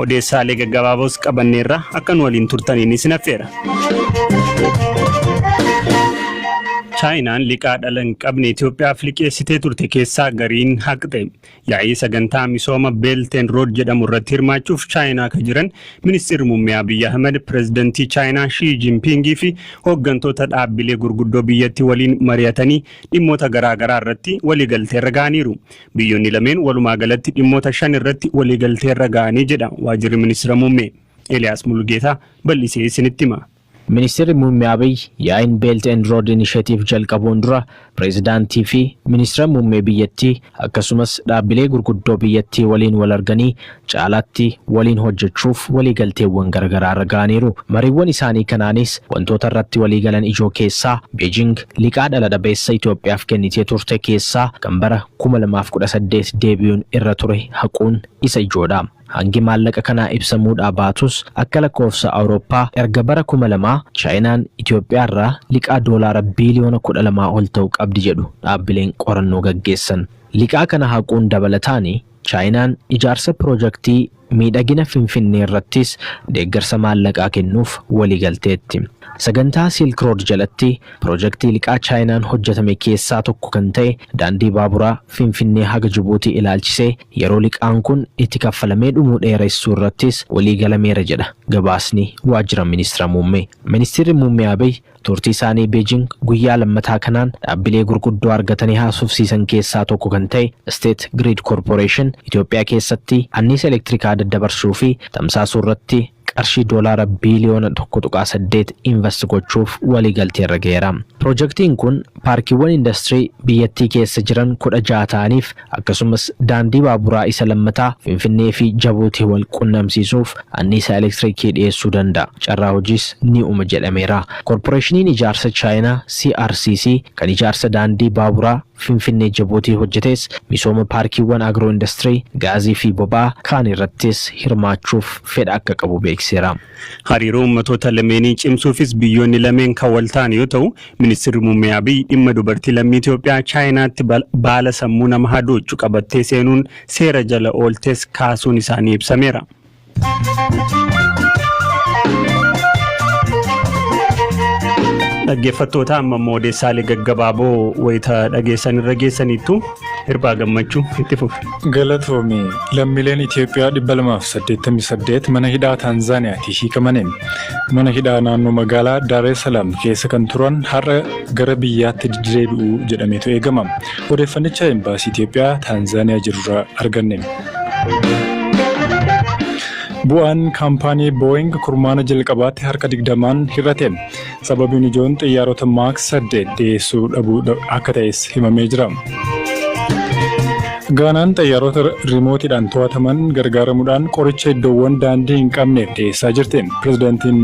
Odeessaalee gaggabaaboos qabanneerra akka nu waliin turtaniin isin affeera. Chaayinaan liqaa dhala hin qabne Itoophiyaaf liqeessitee turte keessaa gariin haqxe. Yaa'ii sagantaa misooma Belt and Road jedhamu irratti hirmaachuuf Chaayinaa kan jiran Ministeerri Muummee Abiyyi Ahmed Pireezidantii Chaayinaa Shii Jinpiingii fi hooggantoota dhaabbilee gurguddoo biyyattii waliin mari'atanii dhimmoota garaa garaa irratti waliigalteerra ga'aniiru. Biyyoonni lameen walumaa galatti dhimmoota 5 irratti waliigalteerra ga'anii jedha waajjirri ministeera muummee. Eeliyaas Mulugeetaa bal'isee isinitti hima. Ministirri Muummee Abiy yaa'iin Belt and Road Initiative jalqabuun dura Pireezidaantii fi Ministira Muummee biyyattii akkasumas dhaabbilee gurguddoo biyyattii waliin wal arganii caalaatti waliin hojjechuuf waliigalteewwan garagaraa irra ga'aniiru. Mariiwwan isaanii kanaanis wantoota irratti waliigalan ijoo keessaa Beejing liqaa dhala dhabeessa Itoophiyaaf kennitee turte keessaa kan bara 2018 deebi'uun irra ture haquun isa ijoodha. Hangi maallaqa kanaa ibsamuudhaa baatus akka lakkoofsa Awurooppaa erga bara 2000 Chaayinaan Itoophiyaarraa liqaa doolaara biiliyoona 12 ol ta'u qabdi jedhu dhaabbileen qorannoo gaggeessan. Liqaa kana haquun dabalataani Chaayinaan ijaarsa piroojaktii miidhagina Finfinnee irrattis deeggarsa maallaqaa kennuuf waliigalteetti. Sagantaa Silk Road jalatti piroojaktii liqaa Chaayinaan hojjetame keessaa tokko kan ta'e daandii baaburaa Finfinnee haga Jibuutii ilaalchisee yeroo liqaan kun itti kaffalamee dhumuu dheeressuu irrattis waliigalameera jedha gabaasni waajjira ministira muummee. Ministirri muummee Abiy turtii isaanii Beejing guyyaa lammataa kanaan dhaabbilee gurguddoo argatanii haasofsiisan keessaa tokko kan ta'e State Grid Corporation Itoophiyaa keessatti anniisa elektirikaa daddabarsuu fi tamsaasuu irratti qarshii doolaara biiliyoona 1.8 invest gochuuf waliigalteerra ga'eera. Piroojaktiin kun paarkiiwwan indastirii biyyattii keessa jiran 16 ta'aniif akkasumas daandii baaburaa isa lammataa Finfinnee fi Jabuutii wal qunnamsiisuuf anniisaa elektirikii dhiyeessuu danda'a. Carraa hojiis ni uuma jedhameera. Korporeeshiniin ijaarsa Chaayinaa CRCC kan ijaarsa daandii baaburaa Finfinnee Jabuutii hojjetes misooma paarkiiwwan agiroo indastirii, gaazii fi boba'aa kaan irrattis hirmaachuuf fedha akka qabu beeksiseera. Hariiroo ummatoota lameenii cimsuufis biyyoonni lameen kan wal ta'an yoo ta'u, Ministirri Muummee Abiy dhimma dubartii lammii Itoophiyaa Chaayinaatti baala sammuu nama hadoochu qabattee seenuun seera jala ooltes kaasuun isaanii ibsameera. Dhaggeeffattoota amma immoo odeessaalee gaggabaaboo wayita dhageessan irra geessaniittu hirphaa gammachuu itti fufi. Galatoomi lammiileen Itoophiyaa 288 mana hidhaa Taanzaaniyaatii hiikamaniin mana hidhaa naannoo magaalaa Daar es Salaam keessa kan turan har'a gara biyyaatti deebi'u jedhameetu eegama. Odeeffannicha Embaasii Itoophiyaa Taanzaaniyaa jirurraa arganne. Bu'aan kaampaanii Booying kurmaana jalqabaatti harka 20n hir'ate. Sababiin ijoon xiyyaarota Max 8 dhiyeessuu dhabuu akka ta'es himamee jira. Gaanaan xiyyaarota riimootiidhaan to'ataman gargaaramuudhaan qoricha iddoowwan daandii hin qabneef dhiyeessaa jirti. Pirezidaantiin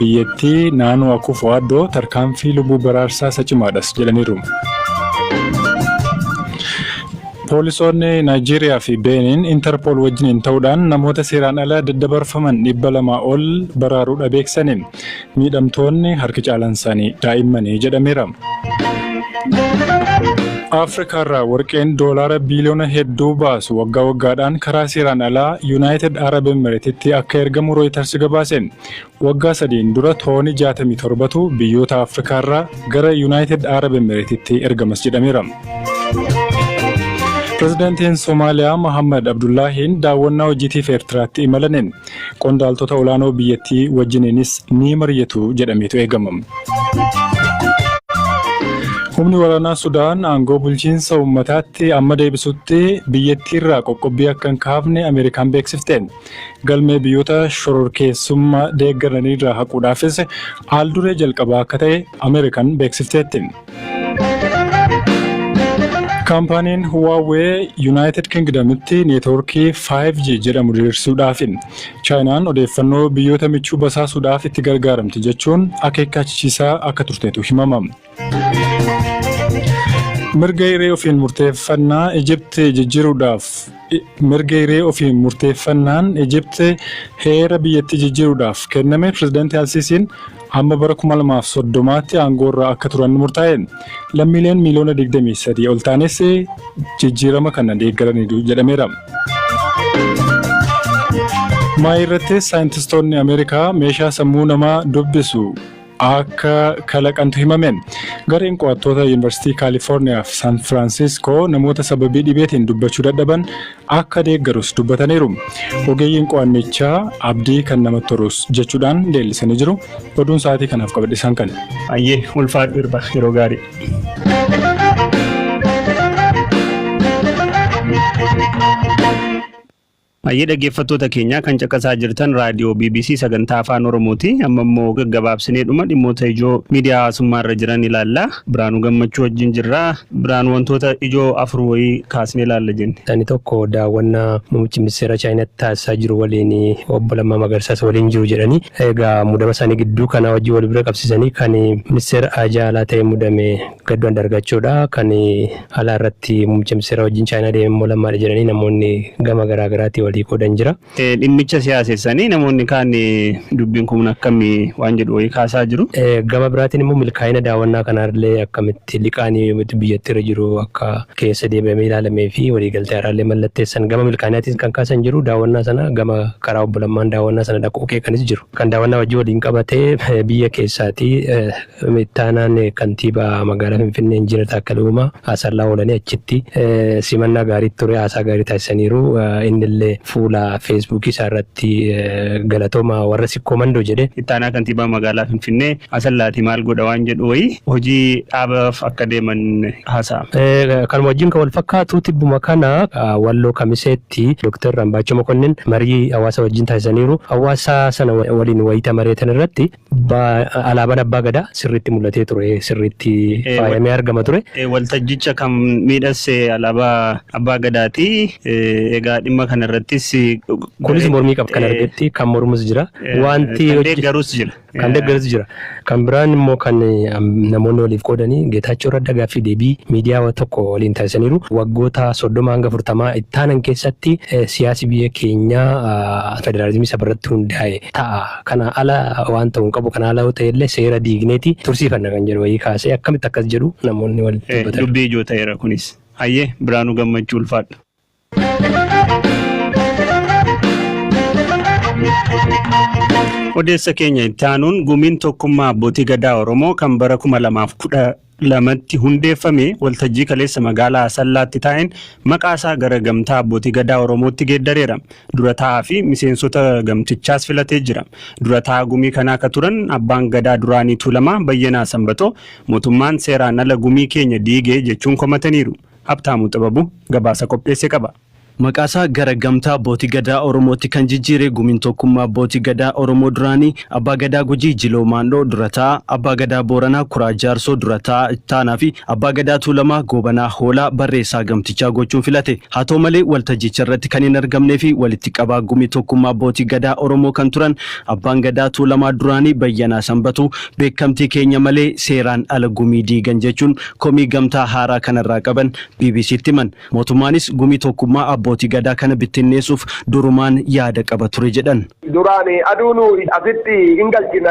biyyattii Naanoo Akufo-Addo tarkaanfii lubbuu baraarsaa isa cimaadhas jedhaniiru. Poolisoonni Naayijeeriyaa fi Beeniin Interpool wajjiniin ta'uudhaan namoota seeraan ala daddabarfaman 200 ol baraaruudha beeksisani. Miidhamtoonni harki caalaan isaanii daa'immani jedhameera. Afrikaarraa warqeen doolaara biiliyoona hedduu baasu waggaa waggaadhaan karaa seeraan alaa Yuunaayitid Arab Emireetitti akka ergamu Rooyitars gabaase. Waggaa sadiin dura toonii 67tu biyyoota Afrikaarraa gara Yuunaayitid Arab Emireetitti ergamas jedhameera. Pirezidaantiin Somaaliyaa Mohammad Abdullaahiin daawwannaa hojiitiif Eertiraatti imalaniin qondaaltota olaanoo biyyattii wajjiniinis ni mari'atu jedhameetu eegama. Humni waraanaa Sudaan aangoo bulchiinsa uummataatti amma deebisutti biyyattiirraa qoqqobbii akka hin kaafne Ameerikaan beeksifte. Galmee biyyoota shororkeessummaa deeggaraniirraa haquudhaafis haal-duree jalqabaa akka ta'e Ameerikaan beeksifteetti. Kaampaaniin Huawei United Kingdomitti neetwoorkii 5G jedhamu diriirsuudhaaf Chaayinaan odeeffannoo biyyoota michuu basaasuudhaaf itti gargaaramti jechuun akeekkachiisaa akka turtetu himama. Mirga hiree ofiin murteeffannaa Ijipti jijjiiruudhaaf mirga hiree ofiin murteeffannaan Ijipti heera biyyattii jijjiiruudhaaf kenname pirezidaantii Alsiisiin hamma bara 2030tti aangoorra akka turan murtaa'e. Lammiileen miiliyoona 23 ol ta'anis jijjiirama kana deeggaraniiru jedhameera. Maayii irratti saayintistoonni Ameerikaa meeshaa sammuu namaa dubbisu akka kalaqantu himame. Gareen qo'attoota Yuunivarsiitii Kaalifoorniyaa fi San Firaansiskoo namoota sababii dhibeetiin dubbachuu dadhaban akka deeggarus dubbataniiru. Ogeeyyiin qo'annichaa abdii kan namatti torus jechuudhaan leellisanii jiru. Oduun sa'aatii kanaaf qabadhe isaan kana. Ayyee, ulfaadhu irba, yeroo gaarii. Ayyee, dhaggeeffattoota keenya, kan caqasaa jirtan raadiyoo BBC sagantaa Afaan Oromooti. Amma immoo gaggabaabsinee dhuma dhimmoota ijoo miidiyaa hawaasummaa irra jiran ilaalla. Biraanuu Gammachuu wajjin jirra. Biraan, wantoota ijoo afur wayii kaasnee ilaalla jenne. Inni tokko daawwannaa muummichi ministeera Chaayinaatti taasisaa jiru waliin obbo Lammaa Magarsaas waliin jiru jedhanii, egaa muudama isaanii gidduu kana wajjin wal bira qabsiisanii, kan ministeera haajaa alaa ta'e muudame Gadduu Andargachoodha. Kan alaa irratti muummicha ministeera wajjin Chaayinaa deeme immoo Lammaadha jedhanii namoonni gama garaa garaatii walii qoodan jira. Dhimmicha siyaasessanii namoonni kaan dubbiin kun akkamii waan jedhu wayii kaasaa jiru. Gama biraatiin immoo milkaa'ina daawwannaa kanaallee, akkamitti liqaan biyyattii irra jiru akka keessa deebi'amee ilaalamee fi waliigaltee haaraallee mallatteessan gama milkaa'inaatiin kan kaasan jiru. Daawwannaa sana gama karaa obbo Lammaan daawwannaa sana dhaquu qeeqanis jiru. Kan daawwannaa wajjin waliin qabatee biyya keessaatii ittaanaan kantiibaa magaalaa Finfinnee Injiinar Taakkalaa Uumaa Asallaa oolanii achitti simannaa gaarii ture, haasaa gaarii taasisaniiru. Innillee fuula Feesbuukii isaa irratti "Galatooma warra Sikkoo Mandoo" jedhe. Ittaanaa kantiibaa magaalaa Finfinnee Asallaati maal godha waan jedhu wayii hojii dhaabaaf akka deeman haasa'a. Kanuma wajjin kan wal fakkaatu, tibbuma kana Walloo Kamiseetti Dooktar Ambaachoo Mokonnin marii hawaasa wajjin taasisaniiru. Hawaasa sana waliin wayita mari'atan irratti alaabaan abbaa gadaa sirriitti mul'atee ture, sirriitti faayamee argama ture. Waltajjicha kan miidhagse alaabaa abbaa gadaati. Egaa dhimma kana irrattis Kunis mormii qaba kan argetti, kan mormus jira. Wanti kan deeggarus jira. Kan deeggarus jira. Kan biraan immoo kan namoonni waliif qoodanii, Geetaachoo Raddaa gaaffii deebii miidiyaa tokko waliin taasisaniiru. Waggoota 30 hanga 40 ittaanan keessatti siyaasi biyya keenyaa federaalizimii sabarratti hundaa'e ta'a. Kana ala waan ta'uu hin qabu. Kana ala yoo ta'e illee seera diigneeti tursiifanna kan jedhu wayii kaasee, akkamitti akkas jedhu namoonni walitti dubbatan. Dubbii ijoo ta'eera kunis. Hayyee, Biraanuu Gammachuu, ulfaadhu. Odeessa keenya itti aanuun, gumiin tokkummaa abbootii gadaa Oromoo kan bara 2012tti hundeeffame waltajjii kaleessa magaalaa Asallaatti taa'een maqaa isaa gara Gamtaa Abbootii Gadaa Oromootti geeddareera. Dura taa'aa fi miseensota gamtichaas filatee jira. Dura taa'aa gumii kanaa akka turan abbaan gadaa duraanii Tuulamaa Bayyanaa Sanbatoo mootummaan seeraan ala gumii keenya diigee jechuun komataniiru. Habtaamuu Xibabuu gabaasa qopheesse qaba. Maqaasaa gara Gamtaa Abbootii Gadaa Oromootti kan jijjiire gumiin tokkummaa Abbootii Gadaa Oromoo duraanii, Abbaa Gadaa Gujii Jiloo Maandhoo dura taa'aa, Abbaa Gadaa Booranaa Kuraa Jaarsoo dura taa'aa ittaanaa fi Abbaa Gadaa Tuulamaa Goobanaa Hoolaa barreessaa gamtichaa gochuun filate. Haa ta'u malee, waltajjicha irratti kan hin argamnee fi walitti qabaa gumii tokkummaa Abbootii Gadaa Oromoo kan turan Abbaan Gadaa Tuulamaa duraanii Bayyanaa Sanbatuu beekamtii keenya malee seeraan ala gumii diigan jechuun komii gamtaa haaraa kanarraa qaban BBCtti himan. Mootummaanis gumii tokkummaa abbootii gadaa kana bittinneessuuf durumaan yaada qaba ture jedhan. Duraan aduunu asitti hin galchina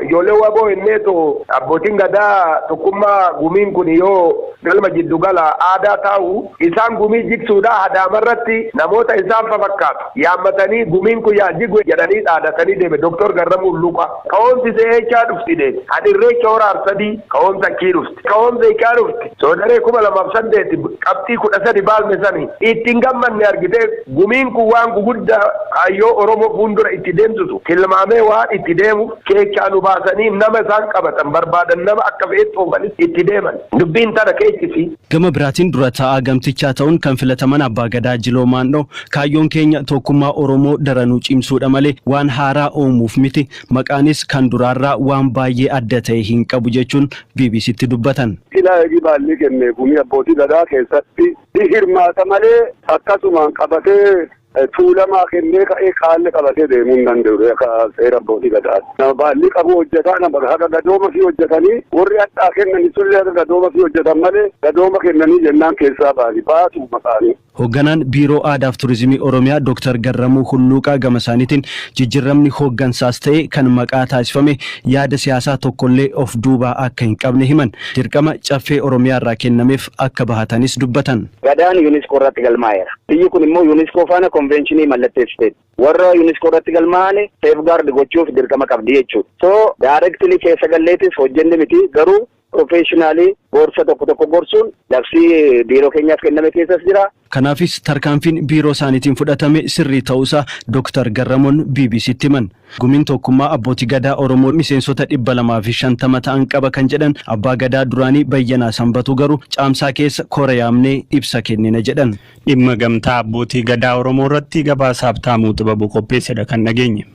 ijoollee waboo inneetu abbootiin gadaa tokkummaa gumiin kun yoo galma jiddugala aadaa taa'u, isaan gumii jigsuudha hadaamarratti namoota isaan fafakkaatu yaammatanii gumiin kun yaa jigu jedhanii dhaadatanii deeme. Doktor Garramuu Luqa ka'oomsi se'eechaa dhufti deeme. Ani Irreecha hora Arsadii ka'oomsa kii dhufti, ka'oomsa hiikaa dhufti. Soodaree 2008 qabxii 13 baalme sani ittiin gammanne. Argitee, gumiin kun waan guguddaa kaayyoo Oromoo fuuldura itti deemsisu tilmaamee waan itti deemu keechaa nu baasanii nama isaan qabatan barbaadan, nama akka fe'etti oofanis itti deeman, dubbiin tana keessisi. Gama biraatiin dura taa'aa gamtichaa ta'uun kan filataman Abbaa Gadaa Jiloo Maandhoo, kaayyoon keenya tokkummaa Oromoo daranuu cimsuudha malee waan haaraa uumuuf miti, maqaanis kan duraarraa waan baay'ee adda ta'e hin qabu jechuun BBCtti dubbatan. Silaa eegi baallii kenne gumii abbootii gadaa keessatti ni hirmaata malee akkasumaan qabatee Tuulamaa kennee ka'ee kaallee qabatee deemuu hin danda'u akka seera abbootii gadaati. Nama baallii qabu hojjetaa, nama haga gadooma fi hojjetanii, warri hadhaa kennanii sullee haga gadooma fi hojjetan malee gadooma kennanii jennaan keessaa baani baatu maqaanii. Hoogganaan Biiroo Aadaaf Turizimii Oromiyaa Dooktar Garramuu Hulluuqaa gama isaaniitiin jijjiiramni hooggansaas ta'e kan maqaa taasifame yaada siyaasaa tokkollee of duubaa akka hin qabne himan. Dirqama Caffee Oromiyaa irraa kennameef akka bahatanis dubbatan. Gadaan UNESCO irratti galmaa'eera. Biyyi kun immoo UNESCO faana Conventionii mallatteessiteetti. Warra UNESCO irratti galmaa'an safeguard gochuuf dirqama qabdi jechuudha. So directly keessa galleetis hojjenne miti, garuu professionally gorsa tokko tokko gorsuun labsii biiroo keenyaaf kenname keessas jira. Kanaafis tarkaanfiin biiroo isaaniitiin fudhatame sirrii ta'uusaa Dr. Garramoon BBCtti himan. Gumiin Tokkummaa Abbootii Gadaa Oromoo miseensota 250 ta'an qaba kan jedhan Abbaa Gadaa duraanii Bayyanaa Sanbatuu garuu caamsaa keessa kora yaamnee ibsa kennina jedhan. Dhimma Gamtaa Abbootii Gadaa Oromoo irratti gabaasa Habtaamuu Xibabuu qopheessedha kan dhageenye.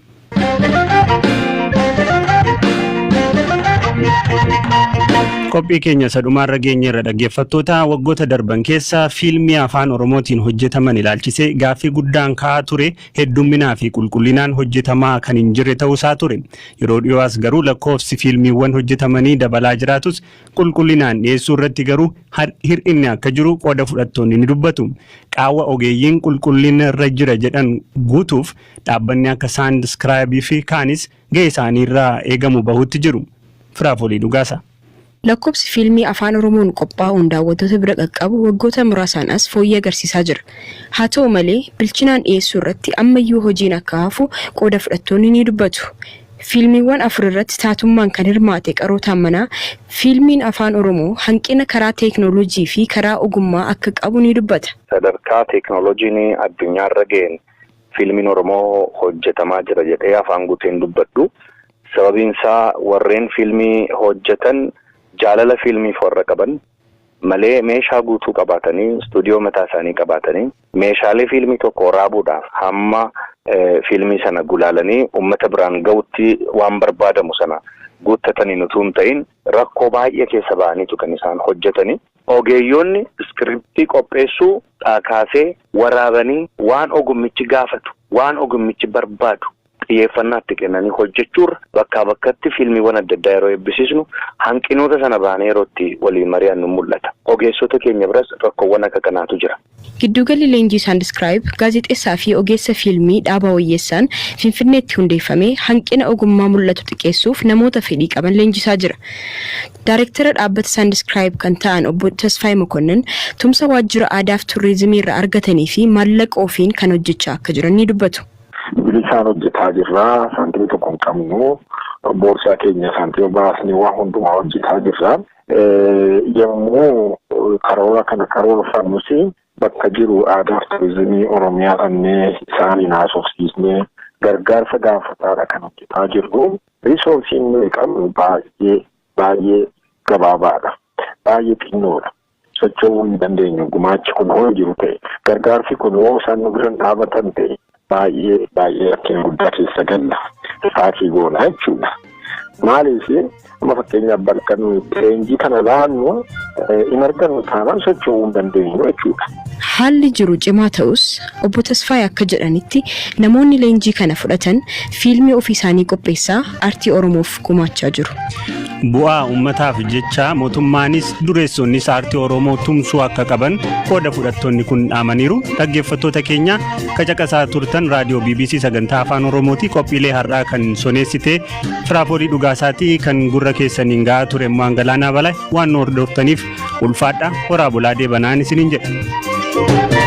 Qophii keenya isa dhumaarra geenyeerra, dhaggeeffattoota. Waggoota darban keessa fiilmii afaan Oromootiin hojjetaman ilaalchisee gaaffii guddaan ka'aa ture heddumminaa fi qulqullinaan hojjetamaa kan hin jirre ta'uusaa ture. Yeroo dhiyoos garuu lakkoofsi fiilmiiwwan hojjetamanii dabalaa jiraatus, qulqullinaan dhiyeessuu irratti garuu hir'inni akka jiru qooda fudhattoonni ni dubbatu. Qaawwa ogeeyyiin qulqullina irra jira jedhan guutuuf dhaabbanni akka Saandiskiraayibii fi kaanis gahee isaanii irraa eegamu bahutti jiru. Firaafolii Dhugaasa. Lakkoofsi fiilmii afaan Oromoon qophaa'uun daawwattoota bira qaqqabu waggoota muraasaan as fooyyee agarsiisaa jira. Haa ta'u malee, bilchinaan dhiyeessuu irratti ammayyuu hojiin akka hafu qooda fudhattoonni ni dubbatu. Fiilmiiwwan afur irratti taatummaan kan hirmaate Qaroo Taammanaa, fiilmiin afaan Oromoo hanqina karaa teeknooloojii fi karaa ogummaa akka qabu ni dubbata. Sadarkaa teeknooloojiin addunyaarra ga'een fiilmiin Oromoo hojjetamaa jira jedhee afaan guuteen dubbadhu. Sababiin isaa, warreen fiilmii hojjetan jaalala fiilmiif warra qaban malee, meeshaa guutuu qabaatanii, istuudiyoo mataa isaanii qabaatanii, meeshaalee fiilmii tokko waraabuudhaaf hamma fiilmii sana gulaalanii uummata biraan ga'utti waan barbaadamu sana guuttataniin utuu hin ta'in, rakkoo baay'ee keessa ba'aniitu kan isaan hojjetanii. Ogeeyyoonni iskiriptii qopheessuu kaasee waraabanii waan ogummichi gaafatu, waan ogummichi barbaadu xiyyeeffannaatti kennanii hojjechuurra, bakkaa bakkatti fiilmiiwwan adda addaa yeroo eebbisiisnu hanqinoota sana baanee yeroo itti waliin mari'annu mul'ata. Ogeessota keenya biras rakkoowwan akka kanaatu jira. Gidduugalli leenjii Saandiskiraayib gaazexeessaa fi ogeessa fiilmii Dhaabaa Wayyeessaan Finfinneetti hundeeffamee hanqina ogummaa mul'atu xiqqeessuuf namoota fedhii qaban leenjisaa jira. Daayirektara dhaabbata Saandiskiraayib kan ta'an obbo Tasfaayee Mokonnin tumsa waajjira aadaa fi turizimii irraa argatanii fi maallaqa ofiin kan hojjechaa akka jiran ni dubbatu. Bilisaan hojjetaa jirra. Saantimii tokko hin qabnu. Boorsaa keenya saantima baasnee waa hundumaa hojjetaa jirra. Yommuu karoora kana karoorfannus, bakka jiru aadaa fi turizimii Oromiyaa dhannee isaaniin haasofsiisnee gargaarsa gaafataadha kan hojjetaa jirru. Resourceiin nuyi qabnu baay'ee baay'ee gabaabaadha. Baay'ee xinnoodha. Socho'uu hin dandeenyu gumaachi kun hoo jiru ta'e, gargaarsi kun hoo isaan nu bira dhaabatan ta'e, baay'ee baay'ee rakkina guddaa keessa galla. Saakii goonaa jechuudha. Maaliif, amma fakkeenyaaf bakka nuyi leenjii kana laannu hin argannu taanaan socho'uu hin dandeenyu jechuudha. Haalli jiru cimaa ta'us, obbo Tasfaayee akka jedhanitti, namoonni leenjii kana fudhatan fiilmii ofii isaanii qopheessaa aartii Oromoof gumaachaa jiru. Bu'aa uummataaf jecha mootummaanis dureessonnis aartii Oromoo tumsuu akka qaban qooda fudhattoonni kun dhaamaniiru. Dhaggeeffattoota keenya, kacaqasaa turtan raadiyoo BBC sagantaa afaan Oromooti. Qophiilee har'aa kan soneessite Firaafoolii Dhugaasaatii, kan gurra keessaniin ga'aa ture immoo Galaanaa Balaa. Waan nu hordoftaniif ulfaadha, horaa bulaa, deebanaan isiniin jedha.